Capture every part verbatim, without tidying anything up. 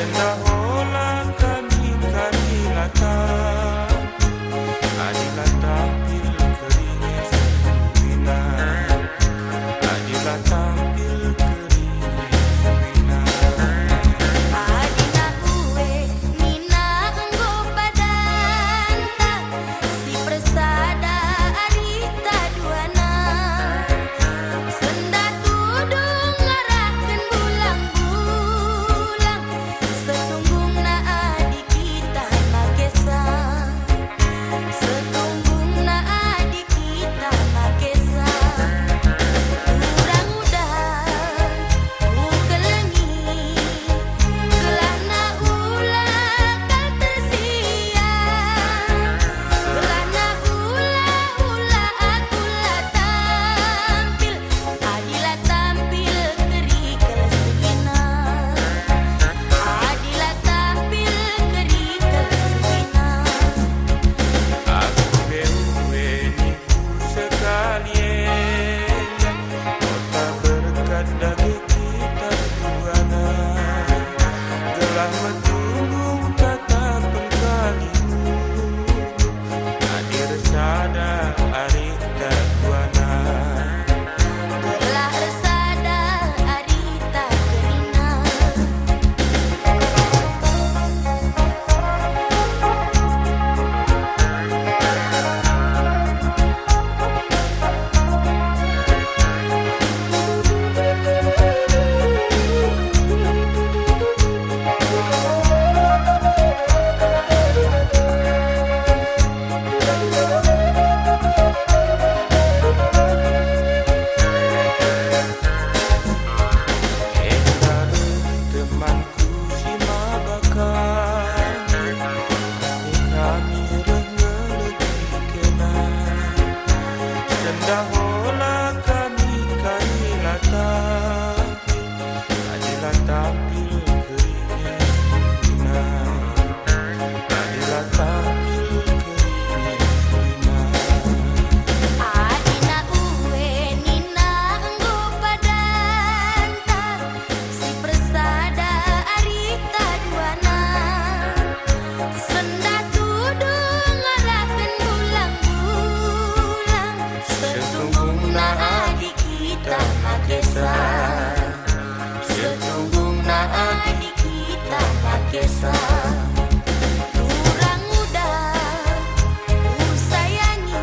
Sendah ola kami, kami la tampil, adi la tampil keringes buina, adi la tampil keringes buina. Adi nak ue nina enggo padanta, si persada arita duana. Sendah tudung arahken bulang-bulang, setunggungna adi kita makesa. Setunggungna adi kita makesa. Turang uda kukelengi, gelahna ula kal tersia, gelahna ula, ula aku la tampil, adi la tampil keri kal sina, adi la tampil keri kal sina. Aku pe ue niku sekali enda, ota berkat dage kita duana, gelah metunggung tatapen kalimu, adi ersada arita duana. Gelah ersada arita kerina. Enda reh temanku si maba kami, ate kami reh ngelegi kena. Sendah ola kami kai la tampil, adi la tampil keringes buina, adi la tampil keringes buina. Adi nak ue nina enggo padanta, si persada arita duana. Sendah tudung arahken bulang-bulang, setunggungna adi kita makesa. Setunggungna adi kita makesa. Turang uda kusayangi,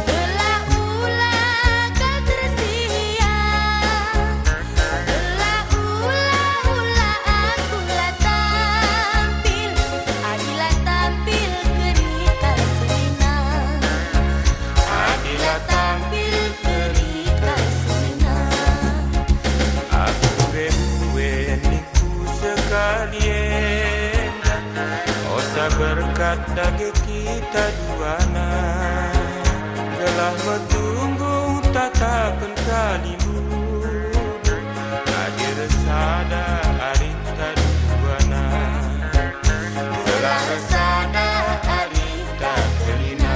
gelah ula kal tersia, gelah ula, ula aku la tampil, adi la tampil keri kal sina, adi la tampil keri kal sina. Aku pe ue niku sekali enda, ota berkat dage kita duana, gelah metunggung tatapen kalimu, adi ersada arita duana, gelah ersada arita kerina.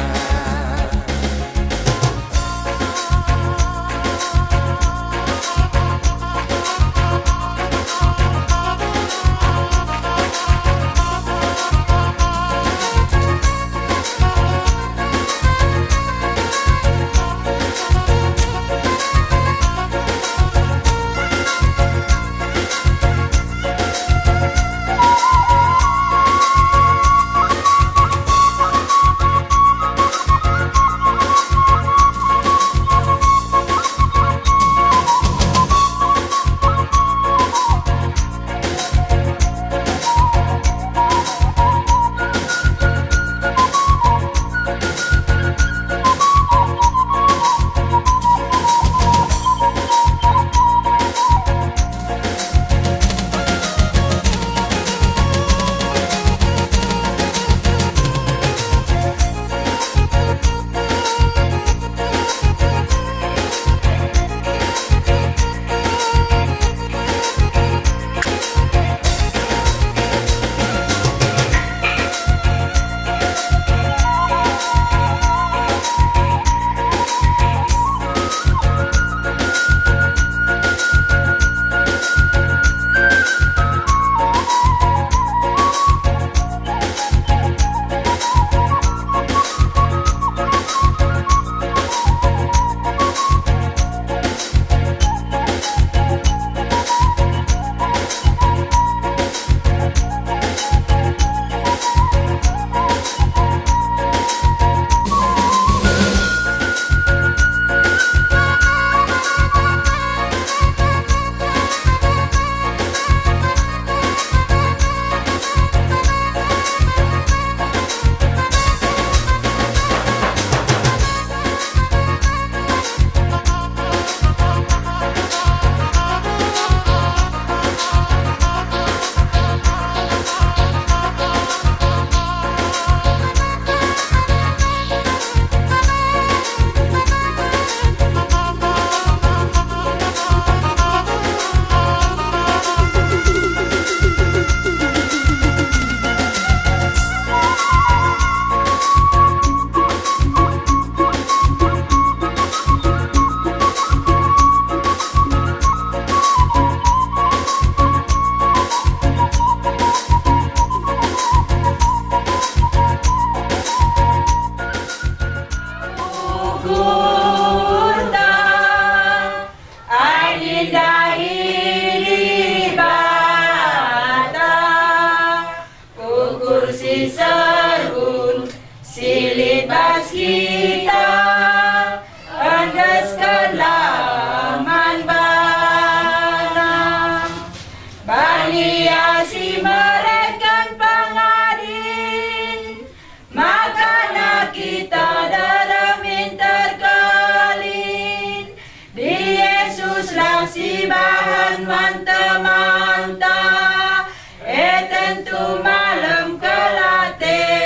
Tentu malem kelateta.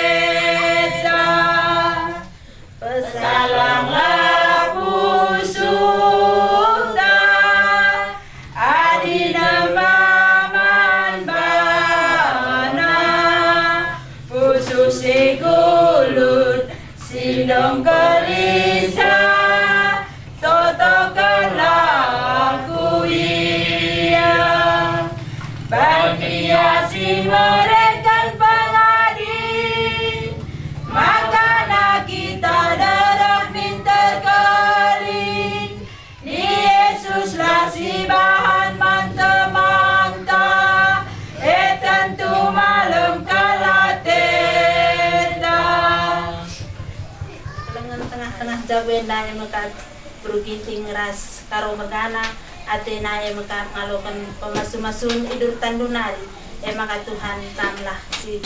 Pesalanglah pusuhta, adi nemba man bana, pusuh si gulut, si ndong gelisah, totokenlah ku ia. Bandia si mereken pengadi, makana kita dereh minter keri. Ni Yesuslah si bahan man temanta, e tentu malem kelateta. Kelengen tengah-tengah jabu enda e mekap beru Ginting ras Karo mergana, atena e mekap ngaloken pemasu-masun idur tandu nari, e maka Tuhan, Kamlah si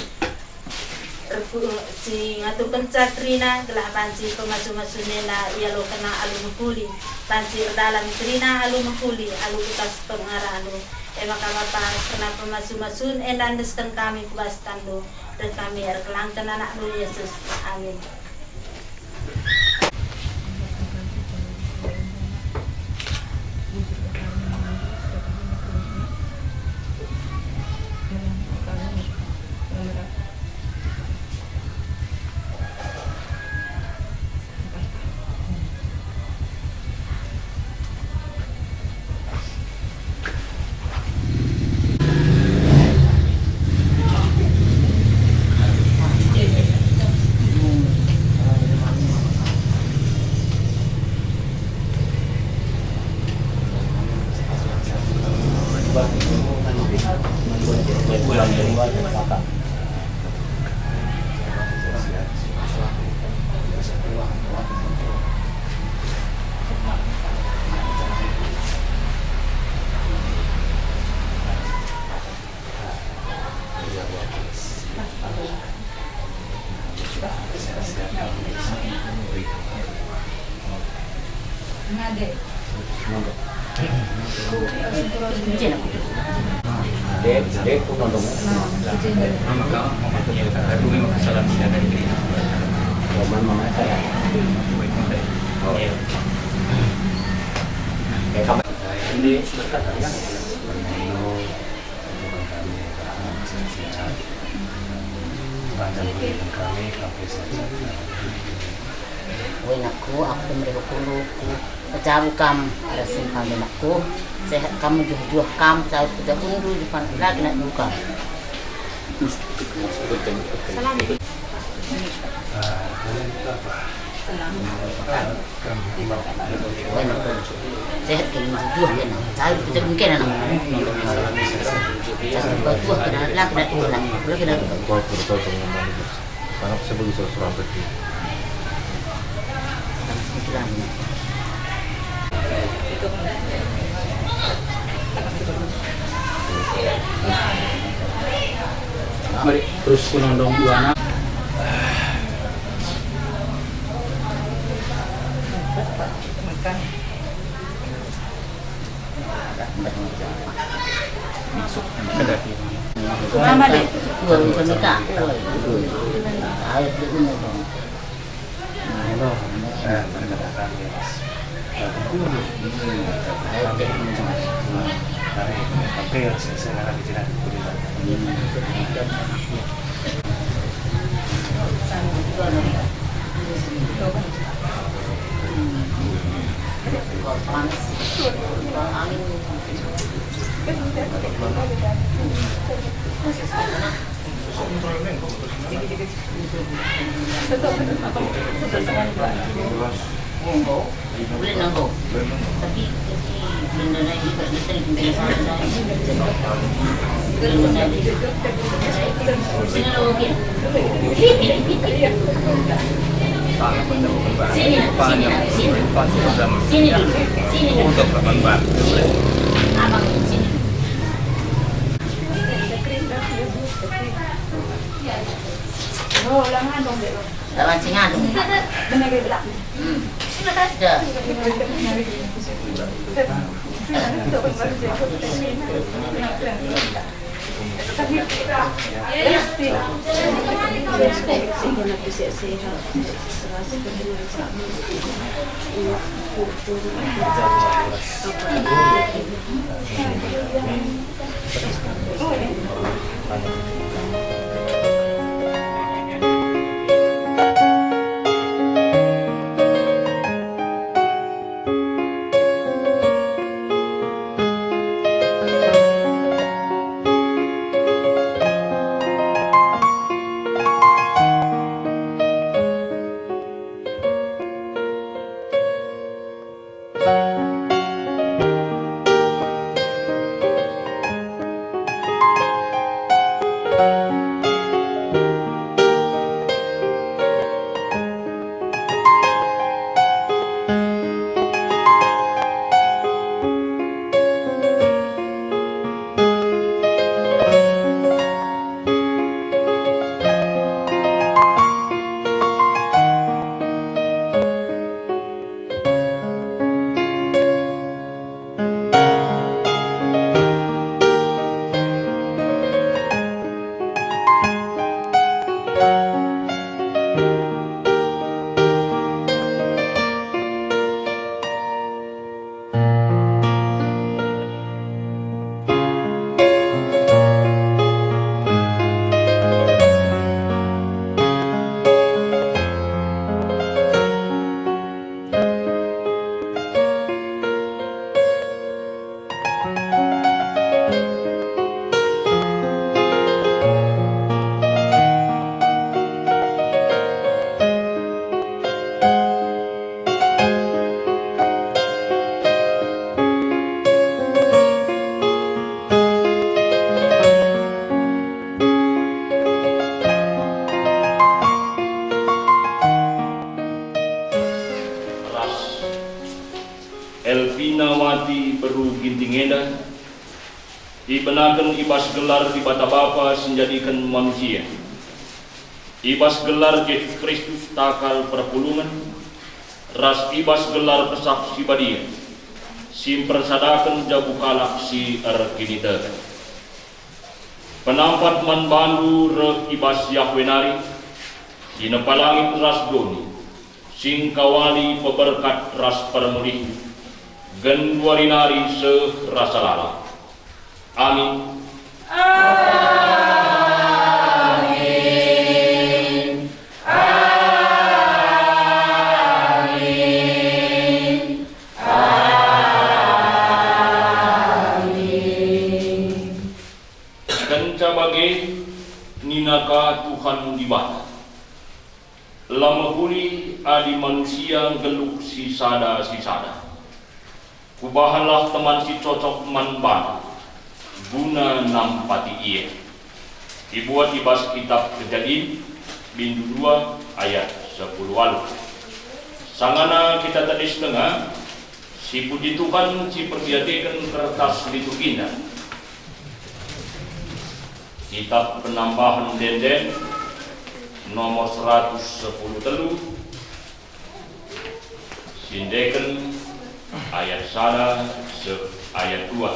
erku-, si ngaturkenca kerina, gelah banci pemasu-masun enda ialokenna alu mehuli, banci erdalan kerina alu mehuli alu utas pengaranNdu. E maka Bapa, kerna pemasu-masun enda endesken kami ku bas tanNdu, reh kami erkelangken AnakNdu Yesus. Amin. Ini sebentar, ya. Tuhan kami, Tuhan sehat-sehat. Tuhan dan berikan kami, kami sehat-sehat. Oi nakku, aku merihuk uluku. Pejabu kam, ada simpang di nakku. Sehat kamu, juah-juah kam, jauh pejabu ndu, jupan lagi nak buka. Salam. Ah, kalian apa? Salam. Sehat kan, juah ya, nah. Saya kerja mungkin, nah. Saya buat buah kena lah, kena tuh lah. Boleh kena. Kau betul tuh ngomong itu. Sangat sebagai seorang kecil. Mari, terus ku nondong dua anak. Mama deh. Dua, dua nikah. Ayo, dua, dua, dua. Boleh nangkok. Tapi, tapi, benda lain juga, kita ni benda lain. Benda lain. Sini lo, Kin. Sini, sini, sini. Sini dulu, sini dulu. Abang, sini dulu. Oh, ulangan dong, Dek. Dalam singan. Bener, Dek, belak. Hmm. Ya. Ras Elpinawati beru Ginting enda, ibenaken i bas gelar Dibata Bapa si njadiken manusia, i bas gelar Jesus Kristus takal perpulungen, ras i bas gelar Kesah Si Badia, si mpersadaken jabu kalak si erkiniteken. Penampat man bandu reh i bas Yahweh nari, si nepa langit ras doni, si engkawali peberkat ras permulihndu, genduari nari seh rasa lalap. Amin. Amin. Amin. Amin. Kenca bage, nina ka Tuhan Dibata, "La mehuli adi manusia nggeluh sisada-sisada. Kubahanlah teman si cocok man bana, guna nampati ia." Ibuat i bas Kitap Kejadin, bindu dua ayat sepuluh waluh. Sangana kita tedis denga, si puji Tuhan si perdiateken kertas liturginda. Kitab Penambahan Ende-enden nomor seratus sepuluh telu, siendeken ayat sada seh ayat dua.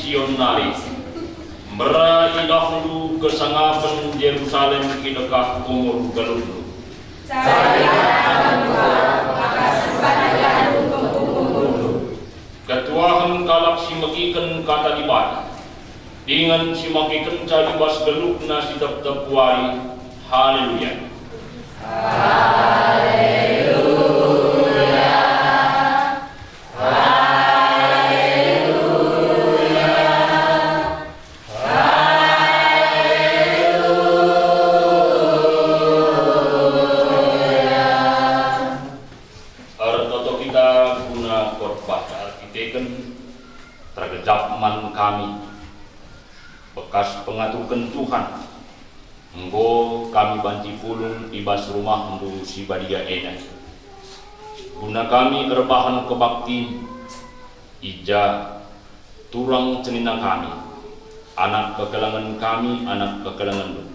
Sion nari, mbera idahndu kesangapen Jerusalem i dekah umur geluhndu. Ketuahen kalak si megiken kata Dibata, dingen si makekenca i bas geluhna si tep-tep wari. Haleluya! Ertoto kita guna khotbah erkiteken tergejap man kami, bekas pengaturken Tuhan, enggo kami banci pulung i bas rumahNdu si badia enda. Guna kami erbahan kebaktin, i ja turang senina kami, anak kekelengen kami, anak kekelengenNdu,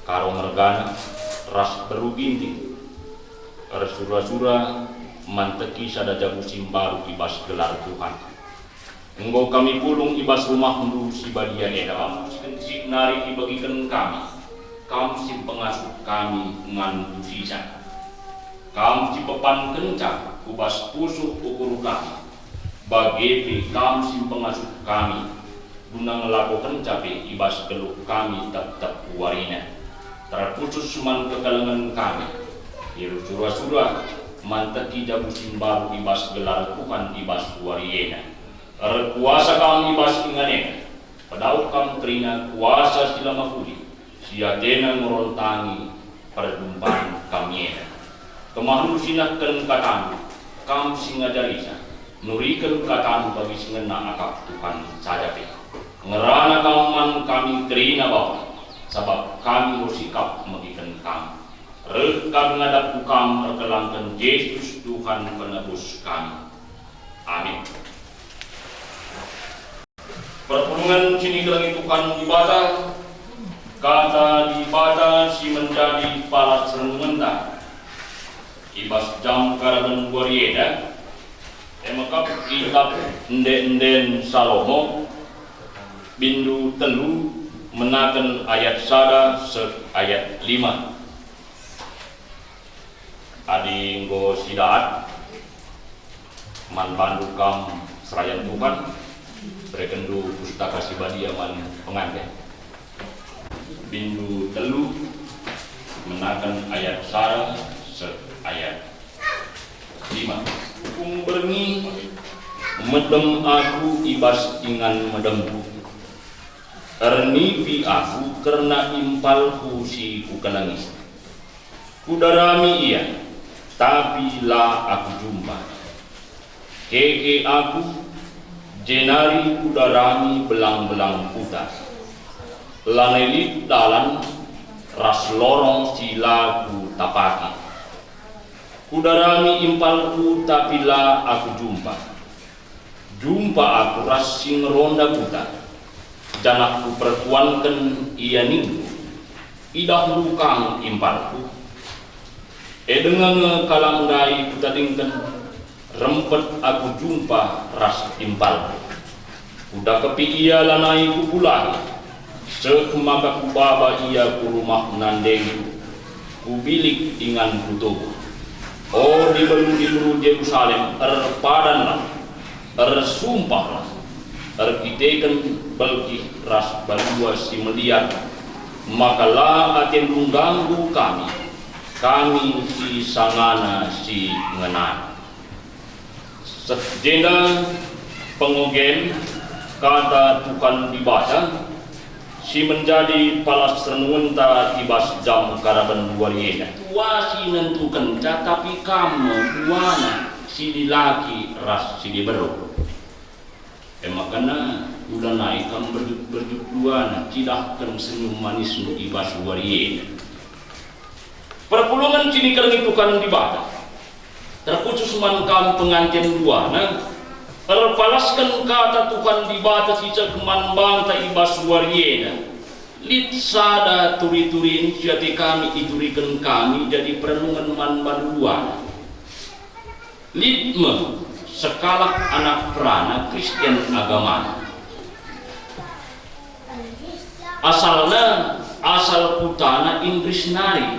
Karo mergana ras beru Ginting, ersura-sura manteki sada jabu si mbaru i bas gelar Tuhan. Enggo kami pulung i bas rumahNdu si badia enda, Bapa. Sikentisik nari ibegiken kami, Kam si pengasup kami nganu tusisa. Kam si pepankenca ku bas pusuh ukur kami, bage pe Kam si pengasup kami, guna ngelakokenca pe i bas geluh kami tep-tep warina. Terkhusus man kekelengen kami, i sura-sura manteki jabu si mbaru i bas gelar Tuhan i bas wari enda. Erkuasa Kam i bas ingan enda, pedauh Kam kerina kuasa si la mehuli, si atena ngerontangi perjumpan kami enda. KemahNdu si nehken kataNdu, Kam si ngajarisa, nuriken kataNdu bagi si ngena akap Tuhan sada pe. Ngerana Kam man kami kerina Bapa, sabap kami enggo sikap megiken Kam. Reh kami ngadap ku Kam erkelangken Jesus Tuhan Penebus kami. Amin. Perpulungen si nikelengi Tuhan Dibata, kata Dibata si menjadi palas renungenta i bas jam karaben wari enda, e mekap kitab Ende-enden Salomo, bindu telu, menaken ayat sada seh ayat lima. Adi enggo sidaat man bandu kam serayan Tuhan, berekenndu Pustaka Si Badia man penganten. Bindu telu, menaken ayat sada seh ayat lima. Tupung berngi, medem aku i bas ingan medemku. Ernipi aku kerna impalku si kukelengi. Kudarami ia, tapi la aku jumpa. Keke aku, jenari kudarami belang-belang kuta. Lanai lit dalan ras lorong si la kutapaki. Kudarami impalku, tapi la aku jumpa. Jumpa aku ras si ngeronda kuta, janah kuperkuanken ia ningku, "Idahndu kam impalku?" E denga nge kalak ndai kutadingken, rempet aku jumpa ras impalku. Kudakepi ia lanai kupulahi, seh maka kubaba ia ku rumah nandengku, ku bilik inganku tubuh. O diberu-diberu Jerusalem, erpadanlah, ersumpahlah, erkiteken belgih ras balua si meliar, maka la atendu ngganggu kami, kami si sangana si ngenana. Seh jenda pengogen kata Tuhan Dibata, si menjadi palas renungenta i bas jam karaben wari enda. Tua si nentukenca, tapi kam me duana, si dilaki ras si diberu. E maka ulanai kam berjuk-berjuk duana, cidahken senyum manismu i bas wari enda. Perpulungen si nikelengi Tuhan Dibata, terkhusus man kam penganten duana, erpalasken kata Tuhan Dibata si seh man banta i bas wari enda. Lit sada turi-turin si ate kami ituriken kami jadi perenungen man bandu duana. Lit me sekalak anak perana Kristen agamana. Asalna, asal kutana Inggris nari.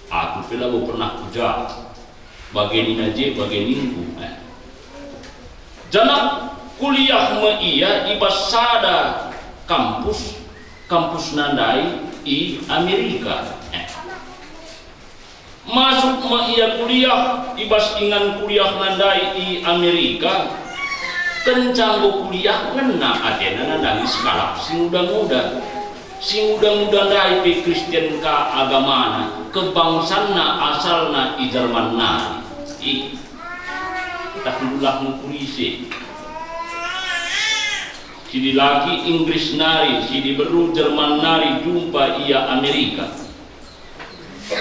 Aku pe labo pernah ku ja. Bage nina je, bage ningku, eh. Janah kuliah me ia i bas sada kampus, kampusna ndai i Amerika, eh. Masuk me ia kuliah i bas ingan kuliahna ndai i Amerika. Kenca enggo kuliah, ngena atena nandangi sekalak si nguda-nguda. Si nguda-nguda ndai pe Kristen ka agamana, kebangsanna asalna i Jerman nari. Ih, tak lulah ngukur ise. Si dilaki Inggris nari, si diberu Jerman nari, jumpa ia Amerika.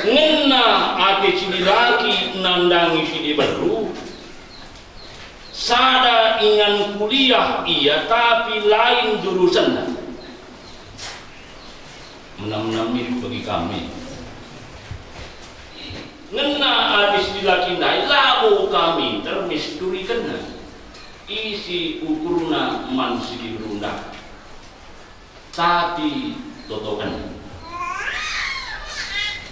Ngena ate si dilaki nandangi si diberu. Sada ingan kuliah ia, tapi lain jurusenna. Menam-menam mirip bagi kami. Ngena ate si dilaki ndai, labo kami termisturikenna. Isi ukurna man si diberu ndai. Tapi totoken.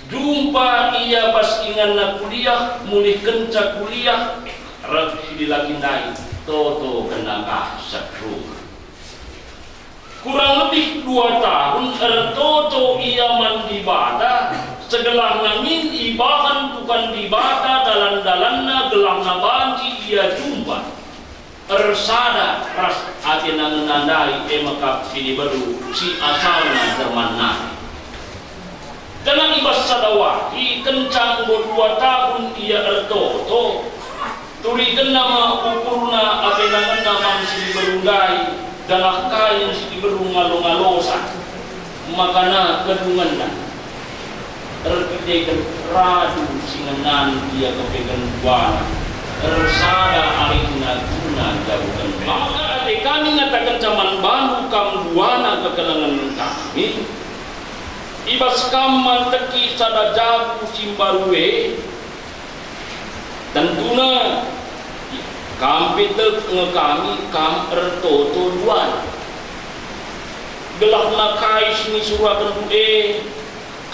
Jumpa ia bas inganna kuliah, mulihkenca kuliah, reh si dilaki ndai, totokenna ka sekrung. Kurang lebih dua tahun ertoto ia man Dibata, segelahna min ibahan tukang Dibata dalan-dalanna gelahna banci ia jumpa. Ersada ras atena ngena ndai e me kap si diberu si asalna Jerman nari. Janah i bas sada wari kenca enggo dua tahun ia ertoto, turikenna me ukurna atena ngena man si diberu ndai, janah kai nge si diberu ngalo-ngalosa. Makana kedungenna erkiteken radu si ngenani ia kepeken duana, ersada arihna guna njabuken bana. Maka ate kami ngatakenca man bandu kam duana kekelengen kami, i bas kam manteki sada jabu si mbaru e, Tentuna, kam pe tek nge kami kam ertoto duan. Gelahna kai si nisurakenndu e,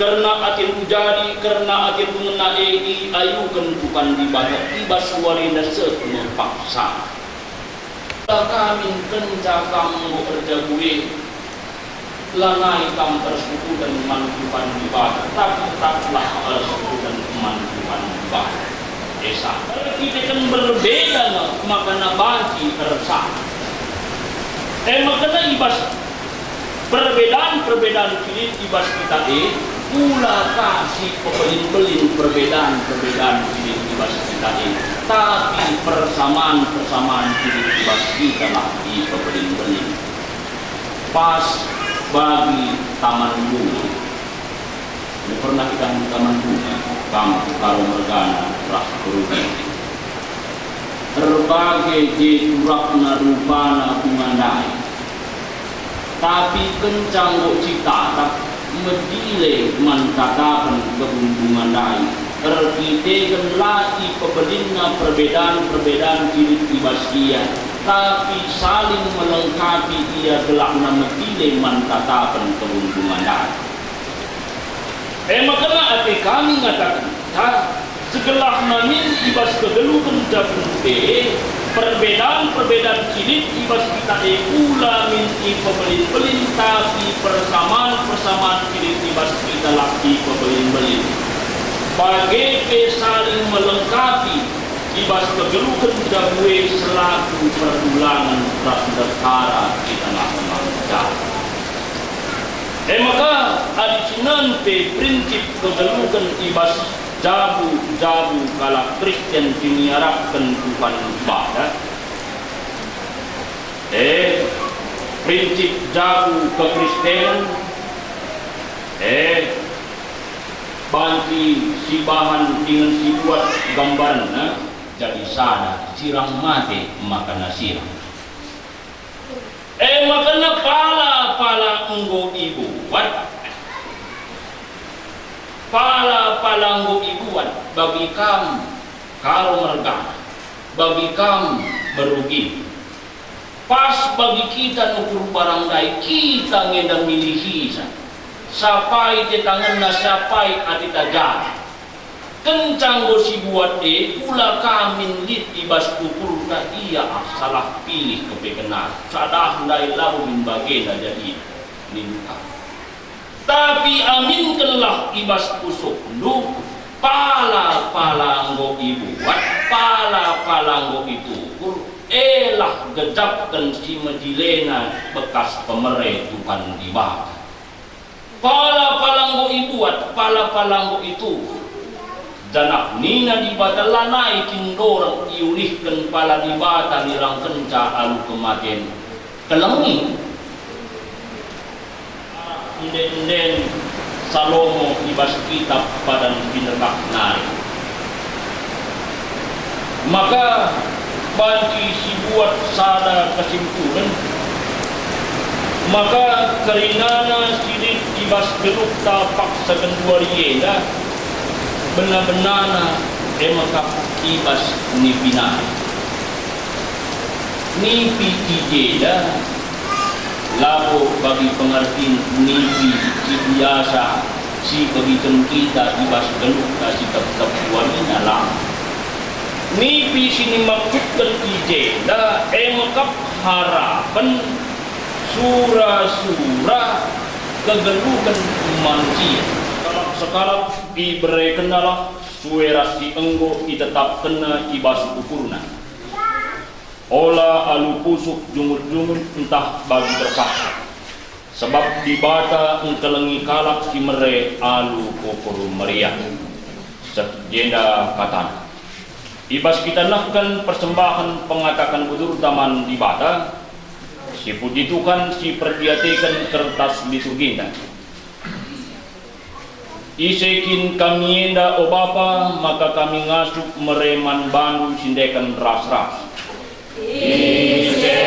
kerna atendu jadi, kerna atendu ngena e iayuken tukang Dibata i bas warina seh me paksa. Kami kenca kam enggo erjabu e, lanai kam ersekutuken man tukang Dibata, tapi tetaplah ersekutuken man tukang Dibata. Esa. Erkiteken berbeda nge makana banci ersada. E makana i bas perbedaan-perbedaan si lit i bas kita e, ula ka sipebelin-belin perbedaan-perbedaan si lit i bas kita e, tapi persamaan-persamaan si lit i bas kita lah ipebelin-belin. Pas bagi Taman Bunga. Enda pernah idahndu Taman Bunga, kam Karo mergana ras Perugin? Erbage je turapna rupana bunga ndai. Tapi kenca enggo citatap, medile man tatapen kebun bunga ndai, erkiteken la ipebelinna perbedaan-perbedaan si lit i bas ia, tapi saling melengkapi ia gelahna medile man tatapen kebun bunga ndai. E makana ate kami ngatakenca, segelahna min i bas kegeluhen jabu e, perbedaan-perbedaan si lit i bas kita e ula min ipebelin-belin, tapi persamaan-persamaan si lit i bas kita lah ipebelin-belin. Bage pe saling melengkapi i bas kegeluhen jabu e selaku pertulangen ras ndehara i tengah-tengah jabu. E maka, adi cinen pe prinsip kegeluhen i bas jabu-jabu kalak Kristen si niarapken Tuhan Dibata, e, prinsip jabu kekristenen, e, banci sibahan dingen sibuat gambarenna jadi sada, sirang mate makana sirang. E makana pala-pala enggo ibuat, pala-pala enggo ibuat bagi kam Karo mergana, bagi kam Perugin. Pas bagi kita nukur barang ndai, kita nge enda milihisa. Sapai ate tangenna, sapai ateta jadi. Kenca enggo sibuat e, kula ka min lit i bas ukurta ia salah pilih kepeken nari. Sadah ndai labo min bagenda jadi ninduta. Tapi aminkenlah i bas pusuhndu, pala-pala enggo ibuat, pala-pala enggo itukur, elah gejapken si mejilena bekas pemere Tuhan Dibata. Pala-pala enggo ibuat, pala-pala enggo itukur. Janah nina Dibata, lanai kin dorang iulihken pala Dibata nirangkenca alu kematen. Kelengi. Ende-enden Salomo i bas kitap Padan Pinekah nari. Maka banci sibuat sada kesimpulen, maka kerinana si lit i bas geluhta paksa genduari enda, bena-benana e me kap i bas nipi nari. Nipi i jenda labo bagi pengertin nipi si biasa si begiken kita i bas geluhta si tep-tep wari nari. Nipi si nimaksudken i jenda e me kap harapen sura-sura kegeluhen manusia. Sekalak-sekalak iberekennalah sue ras si enggo itetapkenna i bas ukurna. Ola alu pusuh jungut-jungut ntah bagi terpaksa, sabap Dibata engkelengi kalak si mere alu ukur meriah. Seh jenda katana. I bas kita nehken persembahen pengataken bujurta man Dibata, si puji Tuhan si perdiateken kertas liturginta. Ise kin kami enda, o Bapa, maka kami ngasup mere man baNdu si ndeken ras-ras? Ise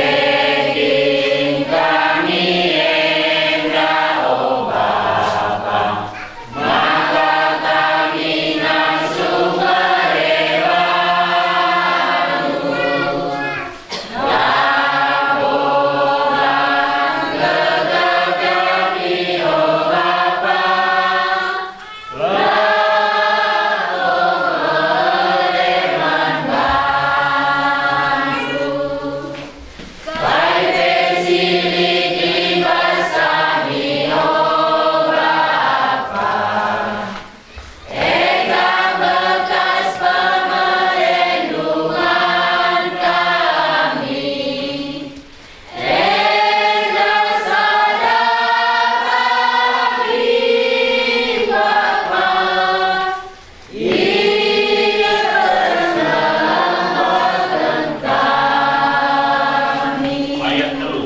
kin kami enda, o Bapa, maka kami ngasup mere baNdu? Enda bekas pemerendu man kami, enda sada bagi Bapa, ipersembahken kami. Ayat telu.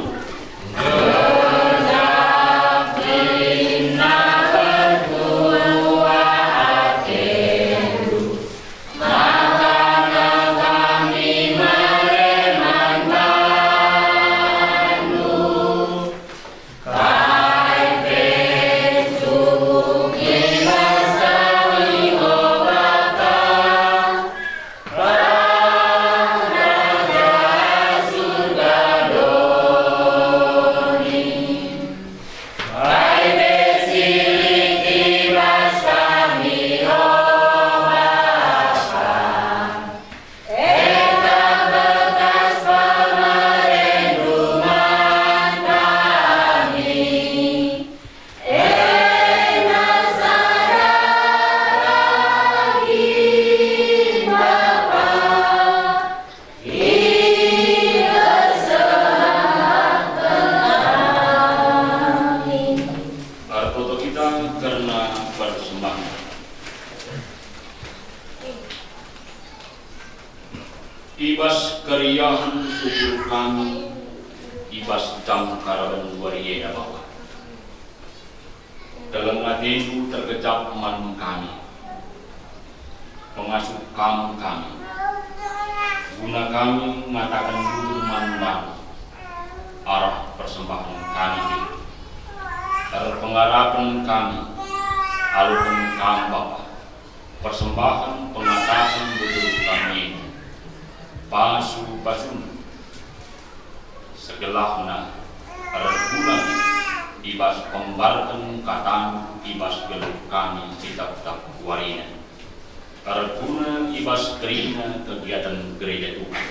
Ertoto kita kerna persembahen. I bas keriahen ukur kami, i bas jam karaben wari enda Bapa. Keleng atendu tergejap man kami. Pengasup Kam kami, guna kami ngataken bujur man Kam arah persembahen kami. Erpengarapen kami, aloken Kam Bapa, persembahen pengataken bujur kami, pasu-pasundu. Seh Gelahna erguna i bas pembarken kataNdu i bas geluh kami si tep-tep warina. Erguna i bas kerina kegiaten Gereja Tuhan.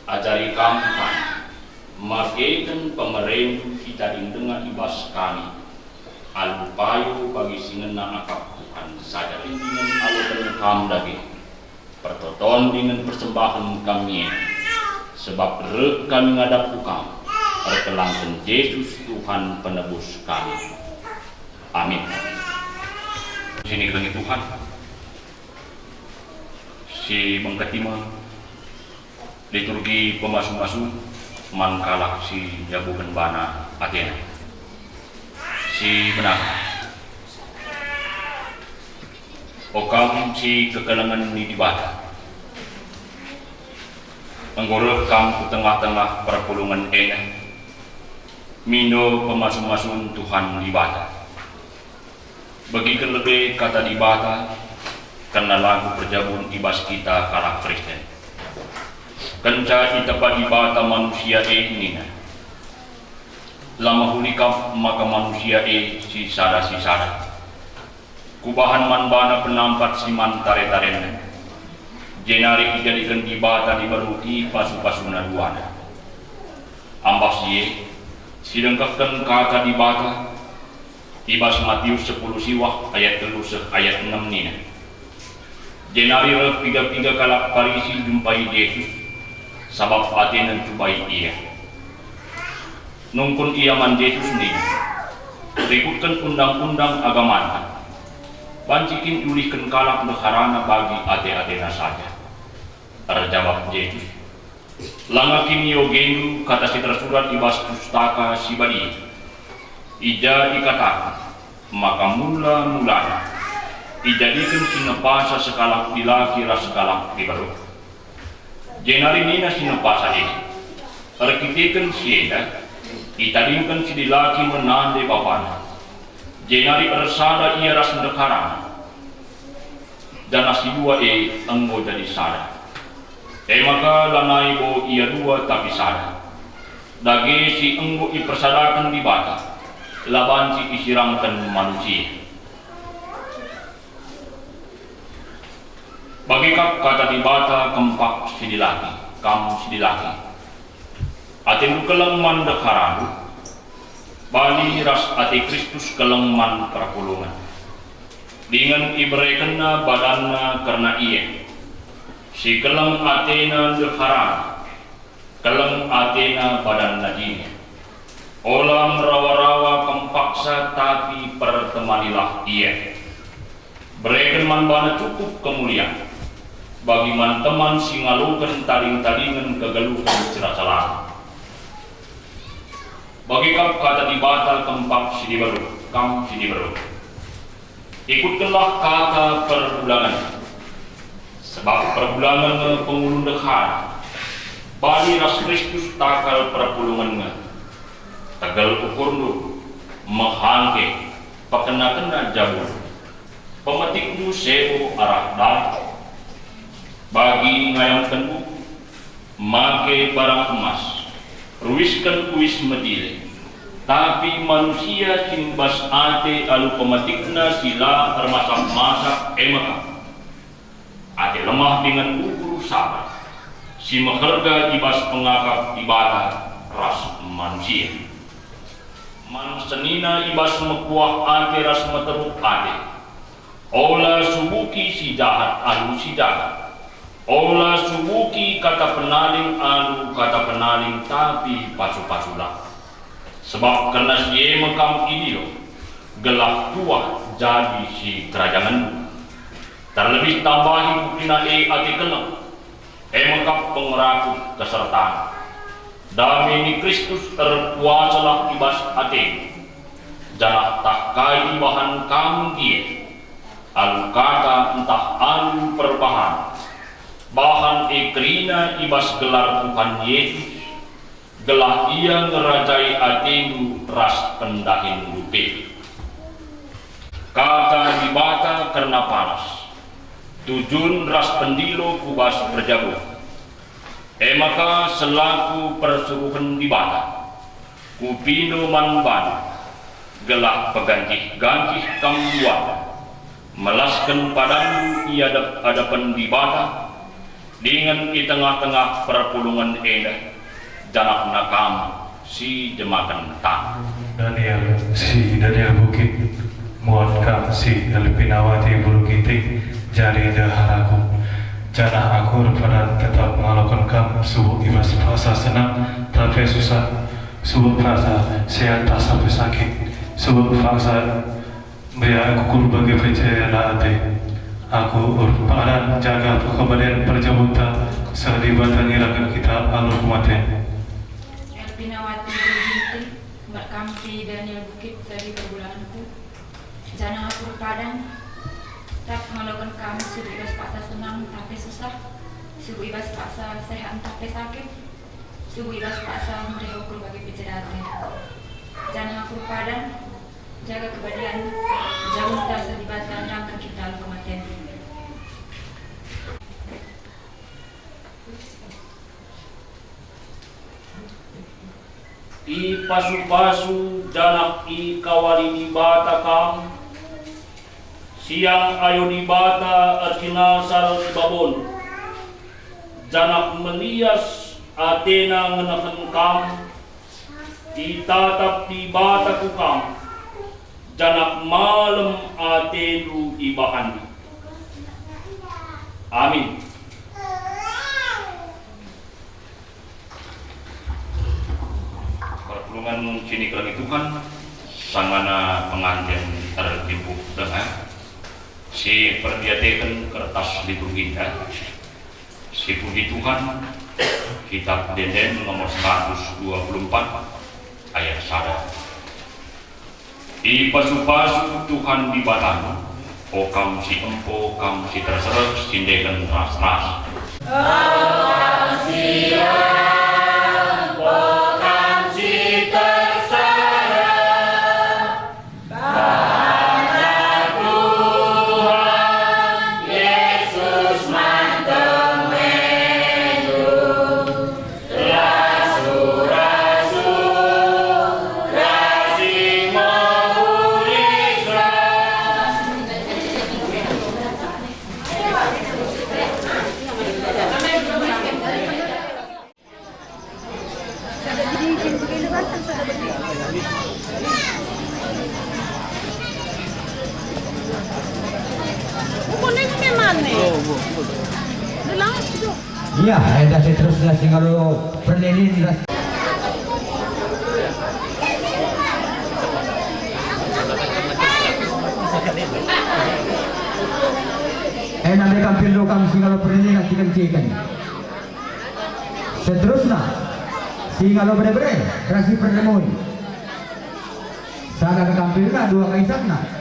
Ajari kami, Tuhan, makeken pemereNdu si tading denga i bas kami, alu payo bagi si ngena akap Tuhan saja. Dingen aloken Kam dage, pertoton dingen persembahen kami e, sebab reh kami ngadap ku Kam, erkelangken Jesus Tuhan Penebus kami. Amin. Sini kelengi Tuhan, si bengketi me liturgi pemasu-masu man kalak si njabuken bana atena. Si benar. O kam si kekelengen ni Dibata, enggo reh kam ku tengah-tengah perpulungen enda, mindo pemasu-masun Tuhan Dibata. Begiken lebe Kata Dibata kerna lagu perjabun i bas kita kalak Kristen. Kenca itepa Dibata manusia e nina, "La mehuli kap maka manusia e sisada-sisada. Kubahan man bana penampat si man tare-tarenna." Jenari ijadiken Dibata diberu i pasu-pasuna duana. Ambah si e, sidengkehken Kata Dibata i bas Matius sepuluh siwah ayat telu seh ayat enem nina, "Jenari reh piga-piga kalak Parisi njumpai Jesus, sabap atena ncubai Ia. Nungkun ia man Jesus nina, 'Rikutken undang-undang agamanta, banci kin iulihken kalak ndeharana bagi ate-atena saja?' Erjabap Jesus, 'Langa kin iogendu kata si tersurat i bas Pustaka Si Badia, i ja ikataken maka mula-mulana ijadiken si nepasa sekalak dilaki ras sekalak diberu?' Jenari nina si nepasa e, 'Erkiteken si enda, itadingken si dilaki me nande bapana, jenari ersada ia ras ndeharana, janah si dua e enggo jadi sada.' E maka lanai bo ia dua tapi sada. Dage si enggo ipersadaken Dibata, la banci isiramken manusia." Bage kap Kata Dibata kempak si dilaki, kam si dilaki. Atendu keleng man ndeharandu, bali ras ate Kristus keleng man perpulungen. Dingen iberekenNa badanNa kerna ia. Si keleng atena ndeharana, keleng atena badanna jine. Ola merawa-rawa kempaksa, tapi pertemanilah ia. Bereken man bana cukup kemulian, bagi man teman si ngaloken tading-tadingen kegeluhen si rasa lalap. Bage kap Kata Dibata kempak si diberu, kam si diberu. Ikutkenlah kata perbulangen, sebab perbulangen me pengulu ndehara, bali ras Kristus takal perpulungen nge. Tegel ukurndu, mehangke, pekena-kena jabundu, pemetikndu sebo arah darat. Bagi ngayamken buku, make barang emas, ruisken uis medile. Tapi manusia si mbas ate alu pemetikna si la ermasap-masap e mekap. Ate lemah dingen ukur sabar, si meherga i bas pengakap Dibata ras manusia. Man senina i bas mekuah ate ras meteruk ate, ola subuki si jahat alu si jahat. Ola subuki kata penaling alu kata penaling, tapi pasu-pasulah. Sebab kerna si e me kam idilo, gelah tuah jadi sikerajangenndu. Terlebih tambahi buktina e ate keleng, e me kap pengerakup kesertan. Dame ni Kristus erkuasalah i bas atendu, janah tah kai ibahan kam gia, alu kata ntah alu perbahan, bahan e kerina i bas gelar Tuhan Yesus, gelah Ia ngerajai atendu ras pendahinndu pe. Kata Dibata kerna palas, tujun ras pendilo ku bas perjabun. E maka selaku persuruhen Dibata, kupindo man bandu, gelah peganjih-ganjih kam wari, melasken padandu i adep-adepen Dibata, dingen i tengah-tengah perpulungen enda, janahna kam si jemaken taneh. Daniel, si Daniel Bukit, muat kam si Elpinawati Bulu Ginting jadi ndeharaku. Janah aku erpadan tetap ngaloken kam subuk i bas paksa senang, tapi susah, subuk paksa sehat, paksa pe sakit, subuk paksa meriah ukur bage pe cela ate. Aku erpadan jaga kebalen perjabunta seh Dibata ngiraken kita alu kematen. Elpinawati Bulu Ginting, muat kam si Daniel Bukit jadi perbulangenku. Janah aku erpadan tetap ngaloken kam subuk i bas paksa senang ntah pe susah, subuk i bas paksa sehat ntah pe sakit, subuk i bas paksa meriah ukur bage pe cela ate. Janah aku erpadan jaga kebalen perjabunta seh Dibata nerangken kita alu kematen. Ipasu-pasu janah ikawali Dibata kam, siang ayo Dibata ersinalsal i babon, janah melias ateNa ngenehen kam. Itatap Dibata ku kam, janah malem atendu ibahanNa. Amin. Perpulungen si nikelengi Tuhan, sangana penganten erjimpuh denga, si perdiateken kertas liturginda. Si puji Tuhan, Kitab Ende-enden nomor seratus dua puluh empat ayat sada. Ipasu-pasu Tuhan Dibatandu, o kam si empo, kam si tersereh, si ndehen ras-ras. O kam si empo, kam si tersereh, Banta Tuhan Yesus man temendu, rasu-rasu ras si mehuli ras. Iya, enda seterusna si ngalo perninin ras. Enda me kam pindo kam si ngalo perninin ras ciken-ciken. Seterusna, si ngalo bere-bere, ras si perlemoi. Sada kekampilna, dua kaisakna.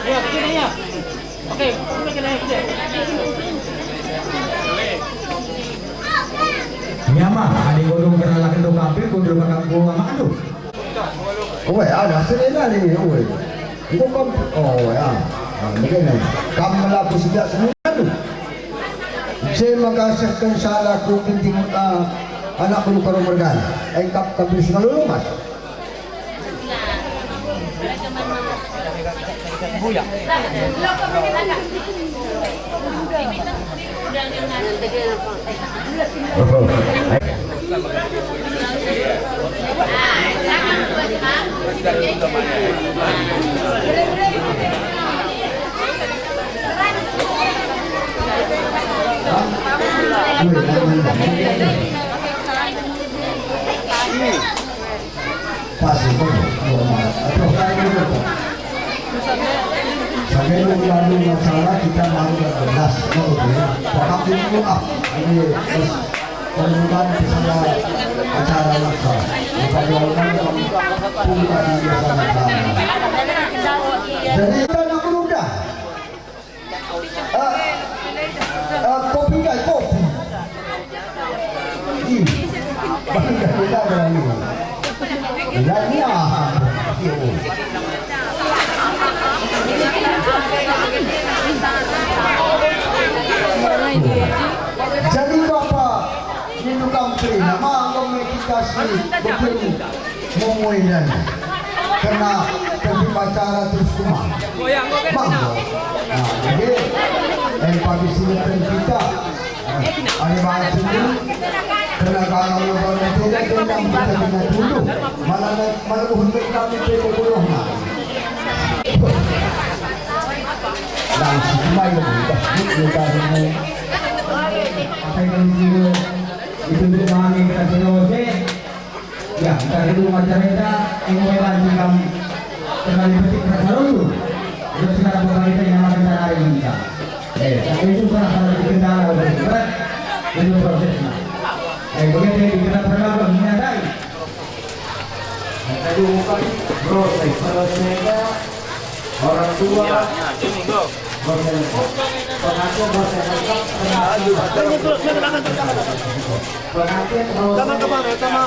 Iya, begini, iya. Oke, begini, begini. Nyama, adi godong keralaken do kampil, kundul bakal gua makan tuh. Oe, ada senina nini, oe. Enggo kam, oe, ah. Ah, begini. Kam melaku sejak seminggu. Saya maka sehken salah ku binting, ah, anak bulu karo mergana. Engkap kami selalu lumas. Pas itu, aduh, kayak gitu, Pak. Sampai lu lalu masalah kita mau nggak jelas, mau gitu ya. Paham itu, ah, ini terus pembukaan misalnya acara langkah. Apa doakan, pembukaan biasa masalah. Jadi kita anak muda. Ah, ah, kopi kai kopi. Ih, bagi dah beda berani. Berani ah. Yo. Nama enggo me kita si begitu memuai dan kena tertib acara terus kuma. Manggo. Nah, jadi empat di sini kan kita. Ada bahas ini. Kena kalau lebaran tidak dendam kita dengan dulu. Malah malah untuk kami itu bodoh. Nah, si Ismail, kita sebut kita ini. Apa yang dulu? Itu dulu kami kita selesai. Ya, kita dulu acara kita, enggo mai banci kam terkali petik rasa rindu. Terus kita bakal kita nyamakan cara hari ini, Kak. Eh, tapi itu salah satu kendala untuk berat. Itu prosesnya. Eh, begitu kita pernah mengenai. Kita dulu kan proses, prosesnya orang tua. Iya, iya, sini, Bro. Pengantin, pengantin, sama kemana? Sama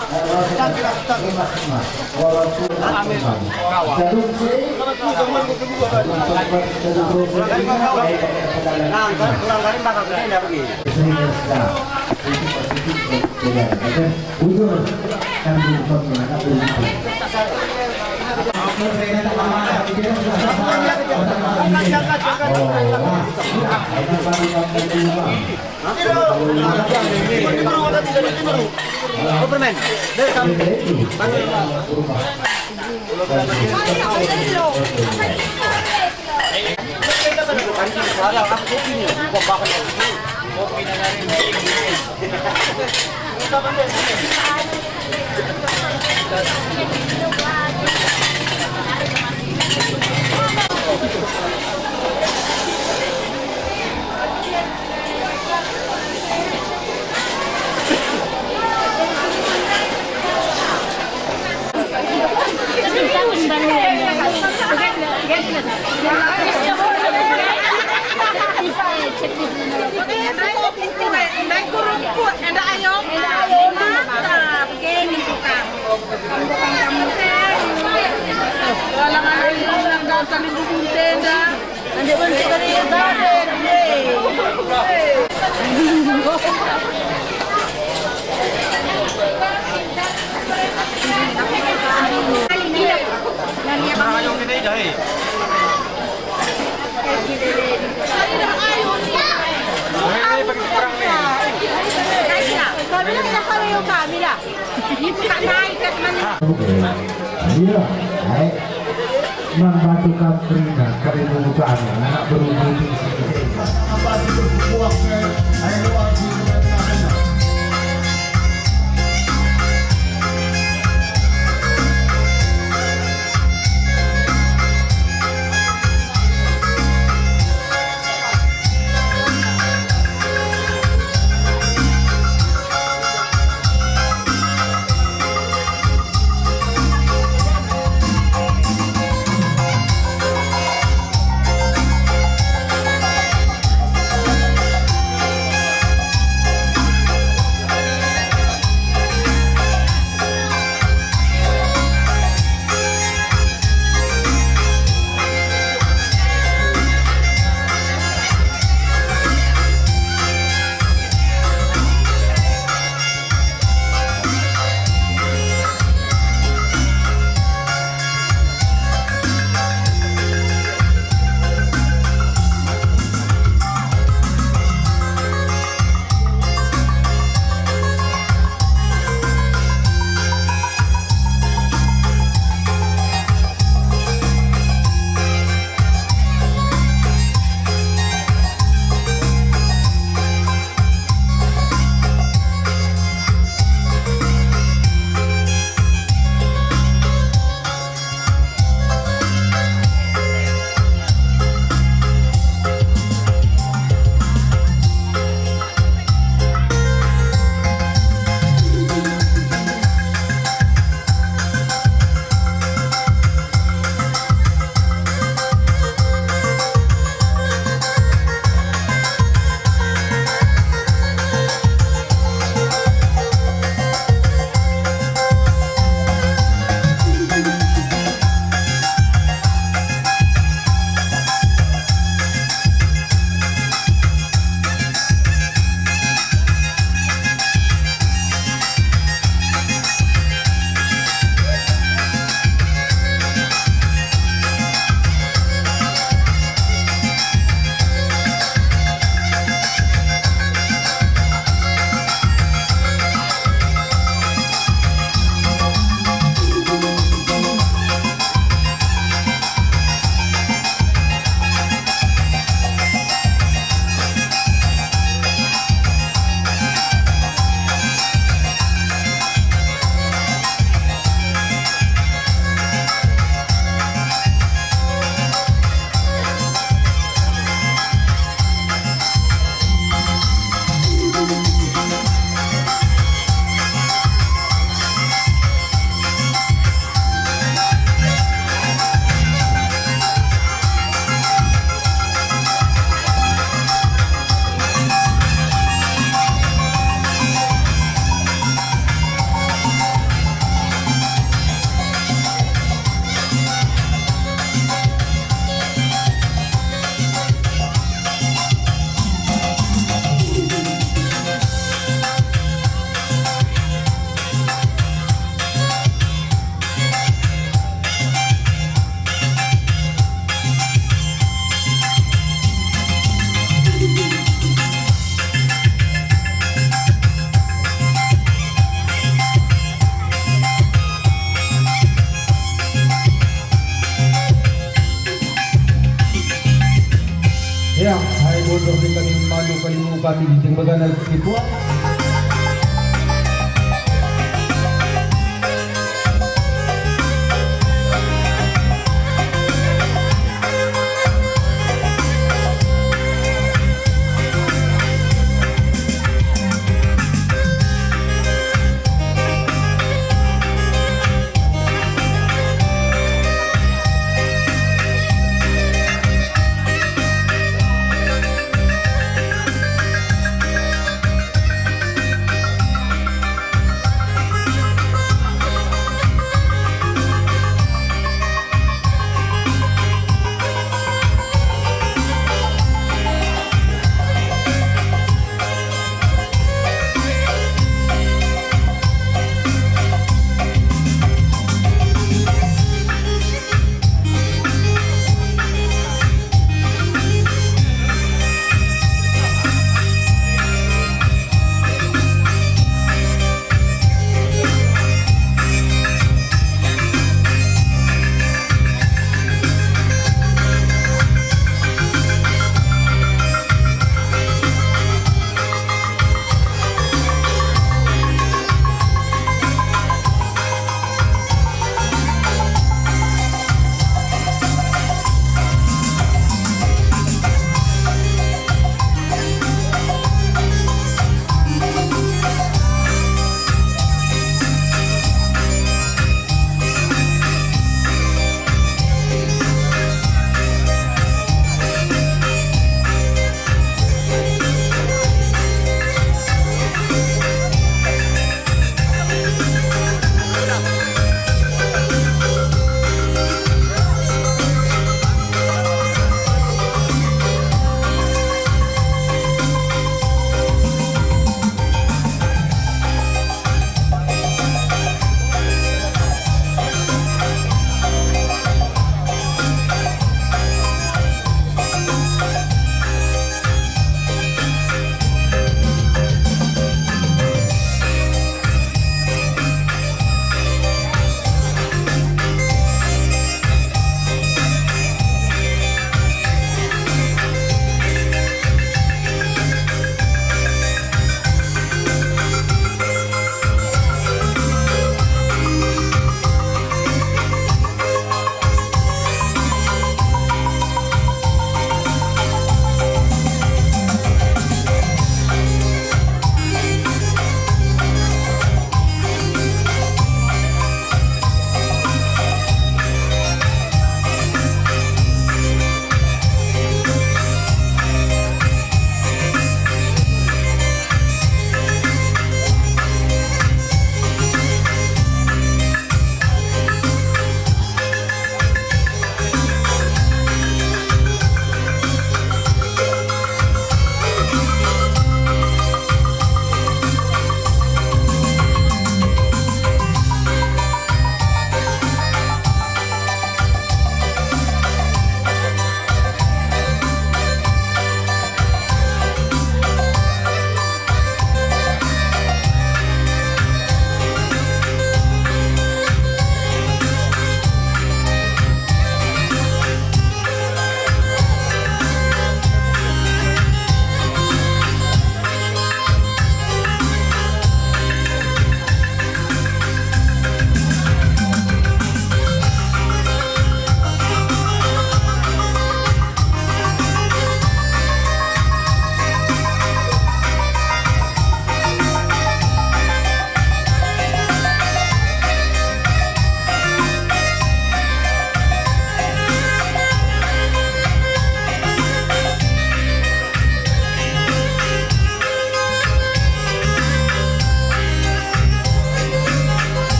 cantik, cantik. Amin. Nah, kurang kali bakal gede ndak pergi. Bujur, kan bujur, kan bujur. Ndai kurungkut, enda ayo. Mantap, keni tukang. Kalangan ayo, nang kau saling dukung tenda. Iya, baik. Man batu kaprina, kami membuka anak berubu di sini. Bupati Bintan bagana ketua.